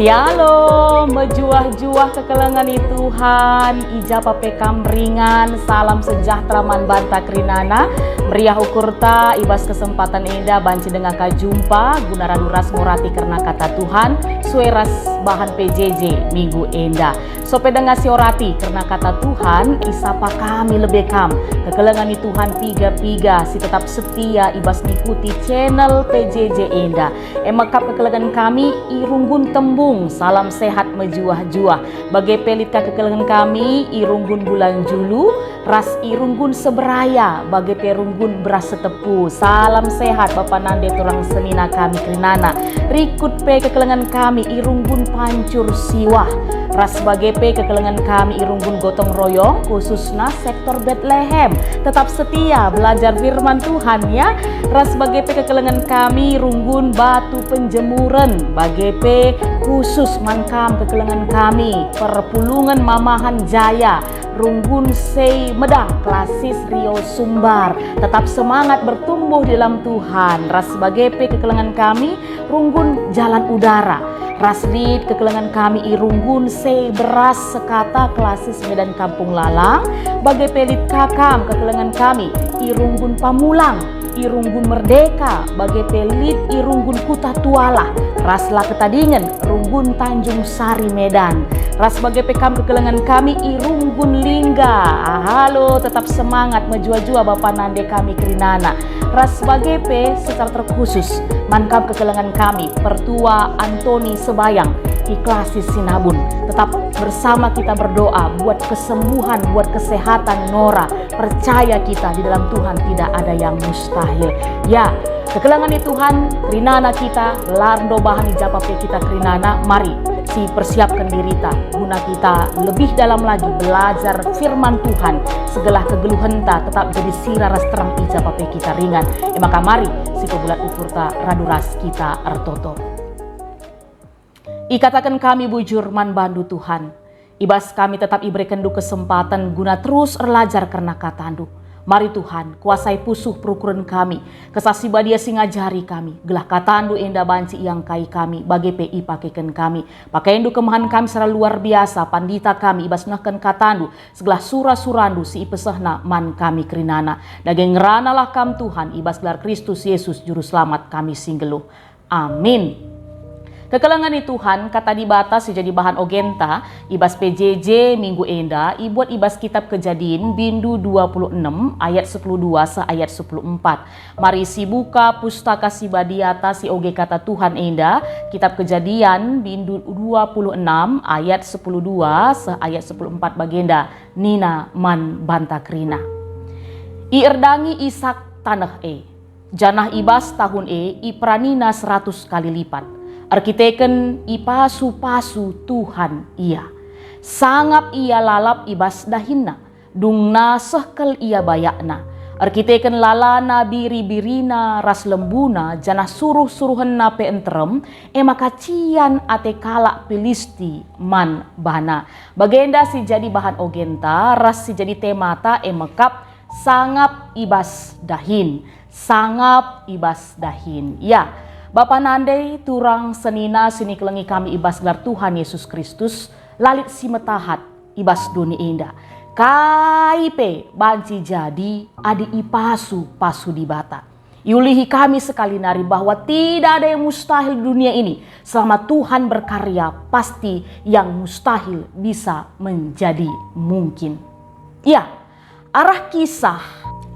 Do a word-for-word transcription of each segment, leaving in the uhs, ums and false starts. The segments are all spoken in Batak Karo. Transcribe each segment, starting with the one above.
Shalom, mejuah-juah kekelengen i Tuhan, i ja pe kam ringan, salam sejahtera man banta kerinana. Meriah ukurta i bas kesempaten enda banci denga ka jumpa guna radu ras ngorati kerna Kata Tuhan, sue ras bahan P J J minggu enda. Sope denga si orati kerna Kata Tuhan, isapa kami lebe kam kekelengen i Tuhan piga-piga si tetap setia i bas ngikuti channel P J J enda. E me kap kekelengen kami i runggun tembung, salam sehat mejuah-juah. Bage pe lit ka kekelengen kami i runggun bulan Julu, ras i runggun seberaya, bage pe runggun beras setepu. Salam sehat bapa nande turang senina kami kerinana. Rikut pe kekelengen kami i runggun pancur siwah, ras bage pe kekelengen kami i runggun gotong royong, khususna sektor Betlehem. Tetap setia belajar firman Tuhan, ya. Ras bage pe kekelengen kami runggun batu penjemuren, bage pe khusus man kam kekelengen kami, perpulungen Mamahan Jaya, runggun Sei Medah, klasis Rio Sumbar. Tetap semangat bertumbuh di dalam Tuhan. Ras bage pe kekelengen kami runggun jalan udara. Ras lit kekelengen kami i runggun Sei Beras Sekata, klasis Medan Kampung Lalang, bage pe lit ka kam kekelengen kami i runggun Pamulang, i runggun Merdeka, bage pe lit i runggun Kuta Tualah, ras la ketadingen runggun Tanjung Sari Medan, ras bage pe kam kekelengen kami i runggun Lingga. Halo, tetap semangat mejuah-juah bapa nande kami kerinana, ras bage pe secara terkhusus man kam kekelengen kami, Pertua Antoni Sebayang, i klasis Sinabun. Tetap bersama kita berdoa buat kesembuhan, buat kesehatan Nora. Percaya kita, di dalam Tuhan tidak ada yang mustahil. Ya, kekelengen i Tuhan, kerinana kita, la erndobahan i ja pe kita kerinana, mari sipersiapken dirita guna kita lebih dalam lagi belajar firman Tuhan, segelah kegeluhenta tetap jadi sira ras terang i ja pe kita ringan. E maka mari sipebulat ukurta radu ras kita ertoto. Ikataken kami bujur man bandu, Tuhan. I bas kami tetap iberekenndu kesempaten guna terus erlajar kerna katandu. Mari Tuhan, kuasai pusuh perukuren kami, Kesah Si Badia si ngajari kami, gelah katandu enda banci iangkai kami, bage pe ipakeken kami. Pakainndu kemahen kami secara luar biasa, pandita kami i bas nehken katandu, segelah sura-surandu si ipesehna man kami kerinana. Dage ngeranalah kam Tuhan, i bas gelar Kristus Yesus Juru Selamat kami si nggeluh. Amin. Kekelengen i Tuhan, Kata Dibata si jadi bahan ogenta i bas P J J minggu enda ibuat i bas Kitab Kejadin, bindu dua puluh enem ayat sepuluh dua seh ayat sepuluh empat. Mari sibuka Pustaka Si Badiata si oge Kata Tuhan enda, Kitab Kejadin, bindu dua puluh enem ayat sepuluh dua seh ayat sepuluh empat bagenda, nina man banta kerina, "Ierdangi Isak taneh e." Janah i bas tahun e iperanina seratus kali lipat, erkiteken ipasu-pasu Tuhan ia. Sangap ia lalap i bas dahinna, dungna seh kal ia bayakna. Erkiteken lalana biri-birina ras lembuna janah suruh-suruhenna pe nterem, e maka cian ate kalak Pilisti man bana. Bagenda si jadi bahan ogenta ras si jadi temata e mekap sangap i bas dahin. Sangap i bas dahin. Ya, bapa nande, turang senina si nikelengi kami i bas gelar Tuhan Yesus Kristus, la lit si metahat i bas doni enda. Kai pe banci jadi adi ipasu-pasu Dibata. Iulihi kami sekali nari bahwa tidak ada yang mustahil di dunia ini. Selama Tuhan berkarya, pasti yang mustahil bisa menjadi mungkin. Ya, arah kisah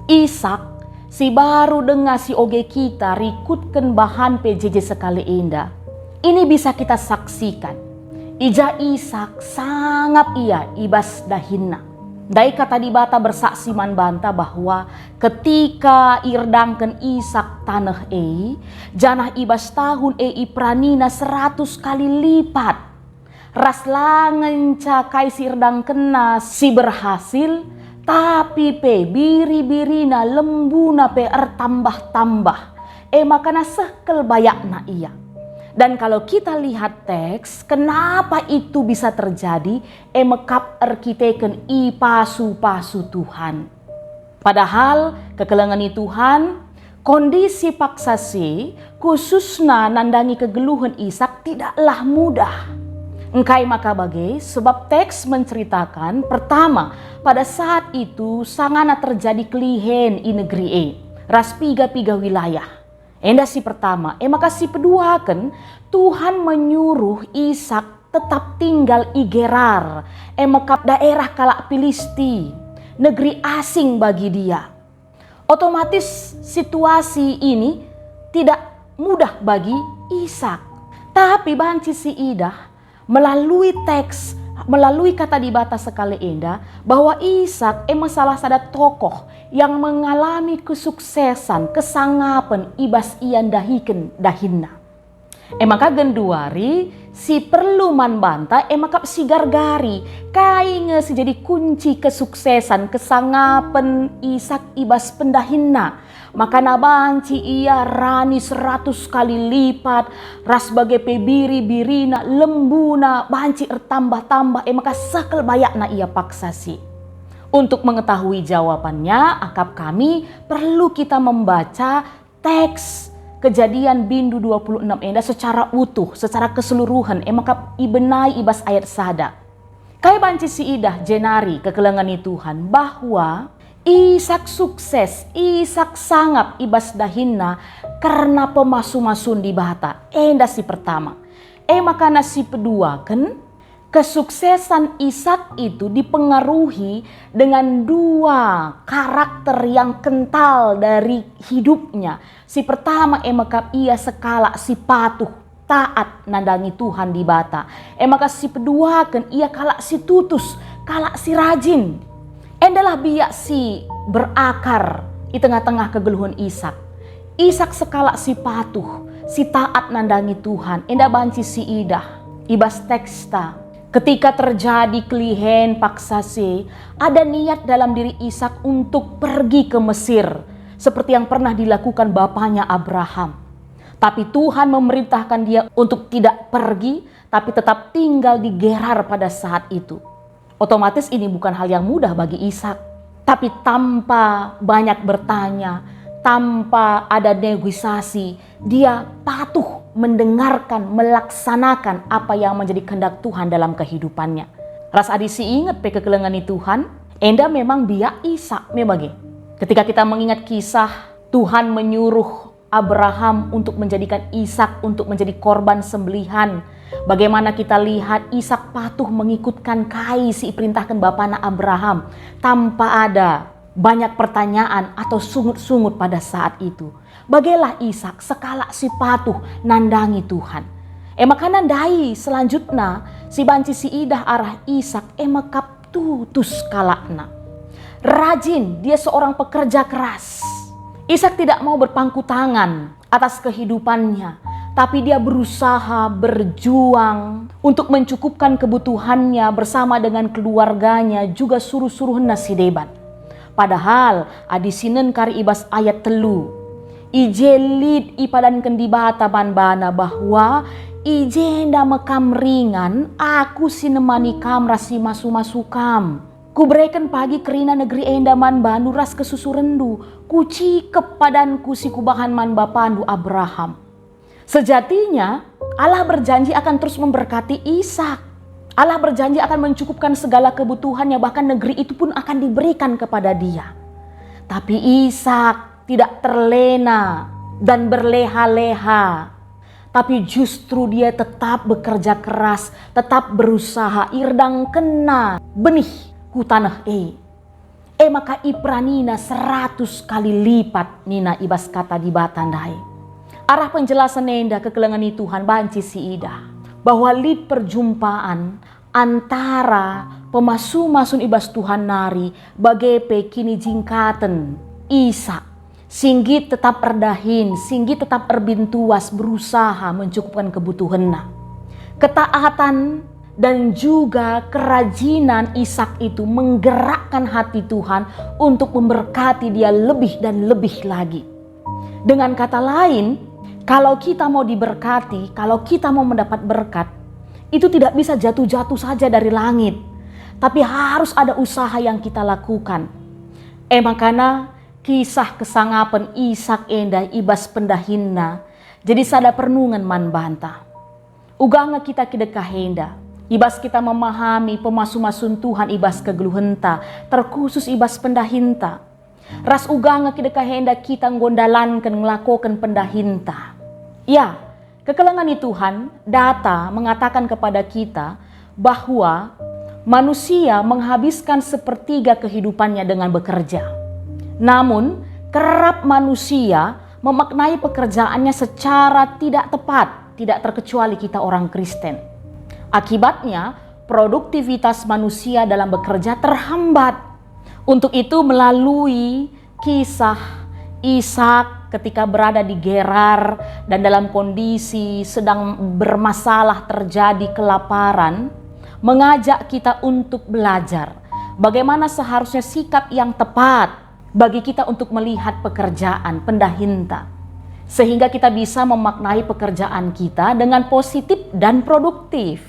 Isak si baru denga si oge kita rikutken bahan P J J sekali enda, ini bisa kita saksikan. I ja Isak sangap ia i bas dahinna. Ndai Kata Dibata bersaksi man banta bahwa ketika ierdangken Isak taneh e, janah i bas tahun e iperanina seratus kali lipat, ras la ngenca kai si ierdangkenna si berhasil, tapi pe biri-birina lembuna pe ertambah-tambah, e maka na seh kal bayakna ia. Dan kalau kita lihat teks, kenapa itu bisa terjadi, e mekap erkiteken ipasu-pasu Tuhan. Padahal kekelengen i Tuhan, Kondisi paksa si, khususna nandangi kegeluhen Isak, tidaklah mudah. Engkai maka bage? Sebab teks menceritakan, pertama, pada saat itu sangana terjadi kelihen i negeri e, ras piga-piga wilayah. Enda si pertama, e maka si peduaken, Tuhan menyuruh Isak tetap tinggal i Gerar, e maka daerah kalak Pilisti, negeri asing bagi dia. Otomatis situasi ini tidak mudah bagi Isak. Tapi banci siidah melalui teks, melalui kata Dibata sekali enda, bahwa Isak e me salah sada tokoh yang mengalami kesuksesan, kesangapen i bas ia ndahiken dahinna. E maka genduari si perlu man banta e maka sigargari, kai nge si jadi kunci kesuksesan, kesangapen Isak i bas pendahinna. Maka banci ia rani seratus kali lipat, ras bage pe biri-birina, lembuna, banci ertambah-tambah, e maka sekel bayakna ia paksa si. Untuk mengetahui jawabannya, akap kami perlu kita membaca teks Kejadian bindu dua puluh enam enda secara utuh, secara keseluruhen, e maka ibenai i bas ayat sada. Kai banci siidah jenari kekelengen ni Tuhan, bahwa Isak sukses, Isak sangap i bas dahinna kerna pemasu-masun Dibata. Enda si pertama. E maka na si peduaken, kesuksesan Isak itu dipengaruhi dengan dua karakter yang kental dari hidupnya. Si pertama e maka ia sekalak si patuh, taat nandangi Tuhan Dibata. E maka si peduaken ia kalak si tutus, kalak si rajin. Endalah biak si berakar i tengah-tengah kegeluhen Isak. Isak sekalak si patuh, si taat nandangi Tuhan, enda banci siidah i bas teksta. Ketika terjadi kelihen paksa si, ada niat dalam diri Isak untuk pergi ke Mesir, seperti yang pernah dilakukan bapanya Abraham. Tapi Tuhan memerintahkan dia untuk tidak pergi, tapi tetap tinggal di Gerar pada saat itu. Otomatis ini bukan hal yang mudah bagi Ishak. Tapi tanpa banyak bertanya, tanpa ada negosiasi, dia patuh mendengarkan, melaksanakan apa yang menjadi kehendak Tuhan dalam kehidupannya. Ras adi siinget pe kekelengen ni Tuhan, enda memang biak Ishak me bage. Ketika kita mengingat kisah Tuhan menyuruh Abraham untuk menjadikan Ishak untuk menjadi korban sembelihan. Bagaimana kita lihat Ishak patuh mengikutkan kai si iperintahken bapana Abraham tanpa ada banyak pertanyaan atau sungut-sungut pada saat itu. Bagelah Ishak sekalak si patuh nandangi Tuhan. E maka ndai selanjutna si banci siidah arah Ishak e maka tutus kalakna. Rajin, dia seorang pekerja keras. Ishak tidak mau berpangku tangan atas kehidupannya, tapi dia berusaha berjuang untuk mencukupkan kebutuhannya bersama dengan keluarganya, juga suruh-suruhenna si deban. Padahal, adi sinen kari i bas ayat telu, i je lit ipadanken Dibata man bana bahwa, "I jenda me kam ringan, Aku si nemani kam ras si masu-masu kam. Kubereken pagi kerina negeri enda man bandu ras kesusurenndu, Kucikep padanKu si Kubahan man bapandu Abraham." Sejatinya, Allah berjanji akan terus memberkati Ishak. Allah berjanji akan mencukupkan segala kebutuhannya, bahkan negeri itu pun akan diberikan kepada dia. Tapi Ishak tidak terlena dan berleha-leha, tapi justru dia tetap bekerja keras, tetap berusaha, iredangkenna benih ku taneh e. E maka iperanina seratus kali lipat nina i bas Kata Dibata ndai. Arah penjelasen enda kekelengen ni Tuhan banci siidah bahwa lit perjumpaan antara pemasu-masun i bas Tuhan nari bage pe kinijingkaten Ishak. Si nggit tetap erdahin, si nggit tetap erbintuas berusaha mencukupkan kebutuhenna. Ketaatan dan juga kerajinan Ishak itu menggerakkan hati Tuhan untuk memberkati dia lebih dan lebih lagi. Dengan kata lain, kalau kita mau diberkati, kalau kita mau mendapat berkat, itu tidak bisa jatuh-jatuh saja dari langit, tapi harus ada usaha yang kita lakukan. E makana Kisah kesangapen Isak enda i bas pendahinna jadi sada perenungen man banta. Uga nge kita kidekah enda, i bas kita memahami pemasu-masun Tuhan i bas kegeluhenta, terkhusus i bas pendahinta. Ras uga nge kidekah enda kita enggo ndalanken ngelakoken pendahinta. Ya, kekelengen i Tuhan, data mengatakan kepada kita bahwa manusia menghabiskan sepertiga kehidupannya dengan bekerja. Namun, kerap manusia memaknai pekerjaannya secara tidak tepat, tidak terkecuali kita orang Kristen. Akibatnya, produktivitas manusia dalam bekerja terhambat. Untuk itu, melalui kisah Ishak ketika berada di Gerar dan dalam kondisi sedang bermasalah, terjadi kelaparan, mengajak kita untuk belajar bagaimana seharusnya sikap yang tepat bagi kita untuk melihat pekerjaan pendahinta, sehingga kita bisa memaknai pekerjaan kita dengan positif dan produktif.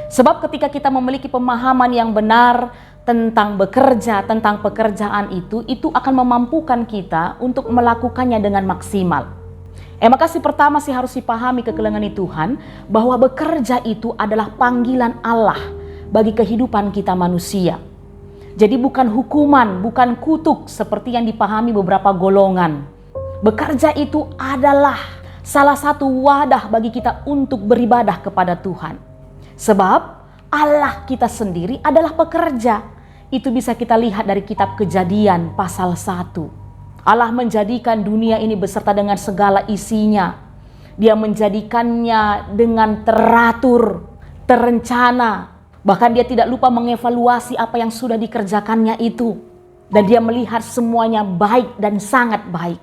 Sebab ketika kita memiliki pemahaman yang benar tentang bekerja, tentang pekerjaan itu, itu akan memampukan kita untuk melakukannya dengan maksimal. E maka si pertama si harus dipahami kekelengen i Tuhan, bahwa bekerja itu adalah panggilan Allah bagi kehidupan kita manusia. Jadi bukan hukuman, bukan kutuk seperti yang dipahami beberapa golongan. Bekerja itu adalah salah satu wadah bagi kita untuk beribadah kepada Tuhan. Sebab Allah kita sendiri adalah pekerja. Itu bisa kita lihat dari kitab Kejadian pasal satu. Allah menjadikan dunia ini beserta dengan segala isinya. Dia menjadikannya dengan teratur, terencana. Bahkan dia tidak lupa mengevaluasi apa yang sudah dikerjakannya itu. Dan dia melihat semuanya baik dan sangat baik.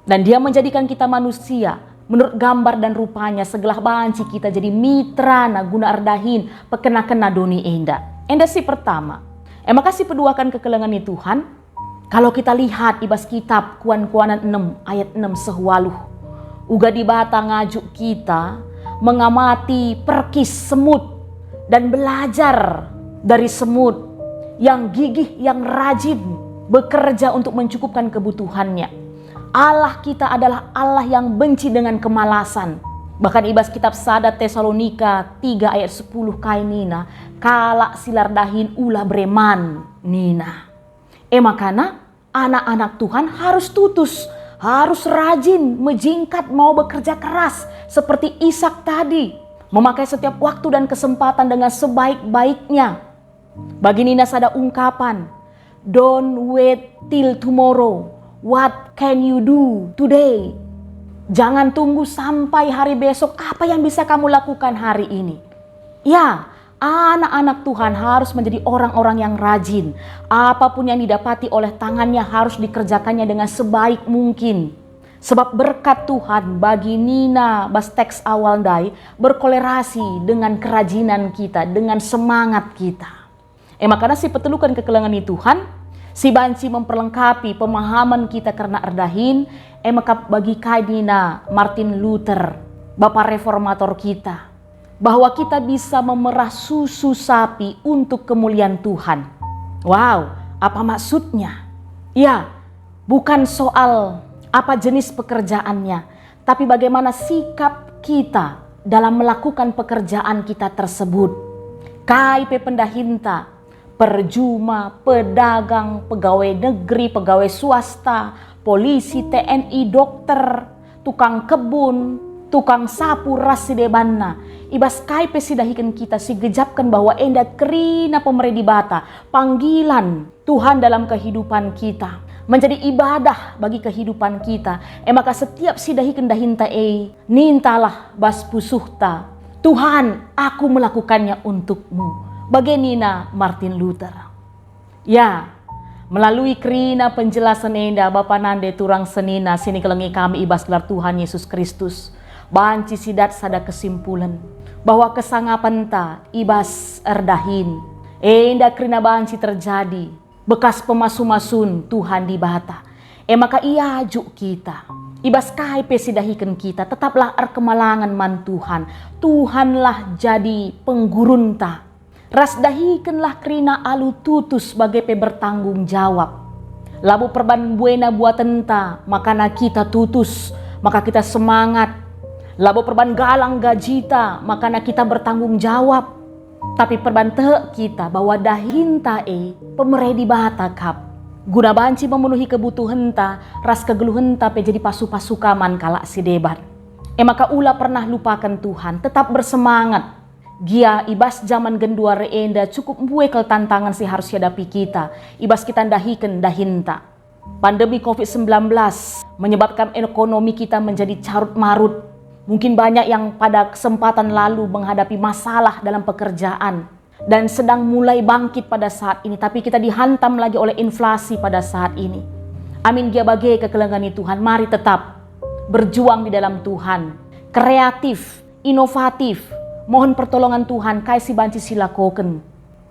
Dan dia menjadikan kita manusia menurut gambar dan rupanya, segelah banci kita jadi mitrana guna erdahin pekena-kena doni enda. Enda si pertama. E maka si peduaken kekelengen i Tuhan, kalau kita lihat i bas kitab Kuan-kuanen enem ayat enem seh waluh, uga Dibata ngajuk kita mengamati perkis semut dan belajar dari semut yang gigih, yang rajin bekerja untuk mencukupkan kebutuhannya. Allah kita adalah Allah yang benci dengan kemalasan. Bahkan i bas kitab sada Tesalonika tiga ayat sepuluh kai nina, "Kalak si la erdahin ula bereman," nina. E makana, anak-anak Tuhan harus tutus, harus rajin, mejingkat, mau bekerja keras seperti Ishak tadi, memakai setiap waktu dan kesempatan dengan sebaik-baiknya. Bagi nina sada ungkapan, "Don't wait till tomorrow. What can you do today?" Jangan tunggu sampai hari besok, apa yang bisa kamu lakukan hari ini? Ya, anak-anak Tuhan harus menjadi orang-orang yang rajin. Apapun yang didapati oleh tangannya harus dikerjakannya dengan sebaik mungkin. Sebab berkat Tuhan bagi nina bas teks awal ndai berkolerasi dengan kerajinan kita, dengan semangat kita. E makana si peteluken kekelengen i Tuhan, si banci memperlengkapi pemahaman kita kerna erdahin, e maka bagi kai nina Martin Luther, bapa reformator kita, bahwa kita bisa memerah susu sapi untuk kemuliaan Tuhan. Wow, apa maksudnya? Ya, bukan soal apa jenis pekerjaannya, tapi bagaimana sikap kita dalam melakukan pekerjaan kita tersebut. Kai pe pendahinta, perjuma, pedagang, pegawai negeri, pegawai swasta, polisi, T N I, dokter, tukang kebun, tukang sapu ras si debanna. I bas kai pe si dahiken kita, si gejapken bahwa enda kerina pemere Dibata, panggilan Tuhan dalam kehidupan kita, menjadi ibadah bagi kehidupan kita. E maka setiap si dahiken dahinta e, nintalah bas pusuhta, "Tuhan, aku melakukannya untuk-Mu," bage nina Martin Luther. Ya, melalui kerina penjelasen enda, bapa nande turang senina si nikelengi kami i bas gelar Tuhan Yesus Kristus, banci sidat sada kesimpulen bahwa kesangapenta i bas erdahin enda kerina banci terjadi bekas pemasu-masun Tuhan Dibata. E maka iajuk kita, i bas kai pe si dahiken kita, tetaplah erkemalangen man Tuhan. Tuhanlah jadi penggurunta. Ras dahikenlah kerina alu tutus bage pe bertanggung jawab. Labo perban buena buatenta, makana kita tutus, maka kita semangat. Labo perban galang gajita, makana kita bertanggung jawab. Tapi perban tek kita bahwa dahinta e pemere Dibata kap, guna banci memenuhi kebutuhenta ras kegeluhenta pe jadi pasu-pasu ka man kalak si deban. E maka ula pernah lupaken Tuhan, tetap bersemangat. Gia i bas jaman genduari enda cukup mbue kal tantangan si harus ihadapi kita, i bas kita ndahiken dahinta. Pandemi covid sembilan belas menyebabkan ekonomi kita menjadi carut-marut. Mungkin banyak yang pada kesempatan lalu menghadapi masalah dalam pekerjaan dan sedang mulai bangkit pada saat ini, tapi kita dihantam lagi oleh inflasi pada saat ini. Amin gia bage kekelengen Tuhan, mari tetap berjuang di dalam Tuhan, kreatif, inovatif, mohon pertolongan Tuhan kai si banci silakoken.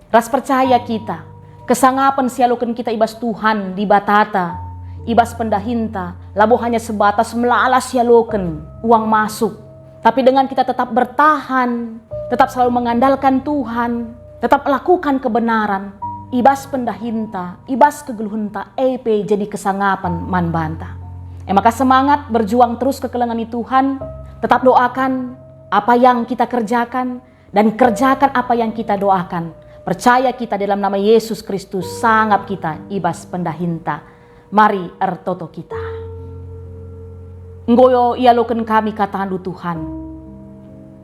Ras percaya kita, kesangapen sialoken kita i bas Tuhan Dibatata, i bas pendahinta, labo hanya sebatas melala sialoken uang masuk, tapi dengan kita tetap bertahan, tetap selalu mengandalkan Tuhan, tetap melakukan kebenaran, i bas pendahinta, i bas kegeluhenta, e pe jadi kesangapen man banta. E maka semangat berjuang terus kekelengen Tuhan, tetap doakan apa yang kita kerjakan, dan kerjakan apa yang kita doakan. Percaya kita dalam nama Yesus Kristus, sangap kita i bas pendahinta. Mari ertoto kita. Enggo ialoken kami kataNdu Tuhan.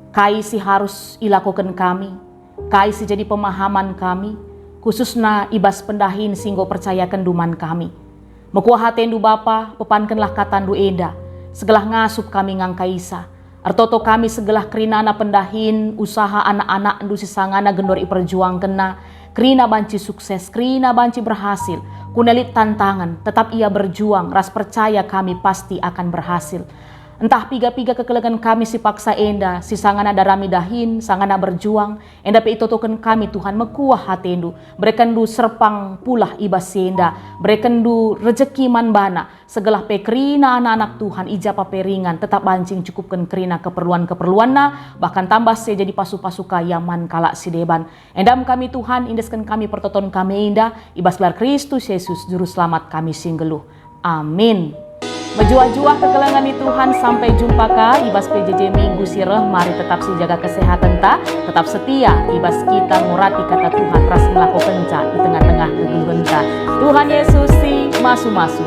Kai si harus ilakoken kami, kai si jadi pemahaman kami, khususna i bas pendahin si enggo percayakenNdu man kami. Mekuah ateNdu Bapa, pepankenlah kataNdu enda, segelah ngasup kami ngangkaisa. Ertoto kami segelah kerinana pendahin usaha anak-anakNdu si sangana genduari iperjuangkenna, kerina banci sukses, kerina banci berhasil. Kuna lit tantangan, tetap ia berjuang, ras percaya kami pasti akan berhasil. Ntah piga-piga kekelengen kami si paksa enda, si sangana darami dahin, sangana berjuang, enda pe itotoken kami Tuhan, mekuah ateNdu, berekenNdu serpang pulah i bas si enda, berekenNdu rejeki man bana, segelah pe kerina anak-anak Tuhan i ja pe ringan, tetap banci ncukupken kerina keperluan-keperluanna, bahkan tambah si jadi pasu-pasu ka ia man kalak si deban. Endam kami Tuhan, endesken kami pertoton kami enda, i bas gelar Kristus Yesus, Juru Selamat kami si nggeluh. Amin. Mejuah-juah kekelengen Tuhan, sampai jumpa ka i bas P J J minggu si reh. Mari tetap sijaga kesehatenta, tetap setia i bas kita ngurati kata Tuhan ras ngelakokenca i tengah-tengah kegeluhenta. Tuhan Yesus si masu-masu.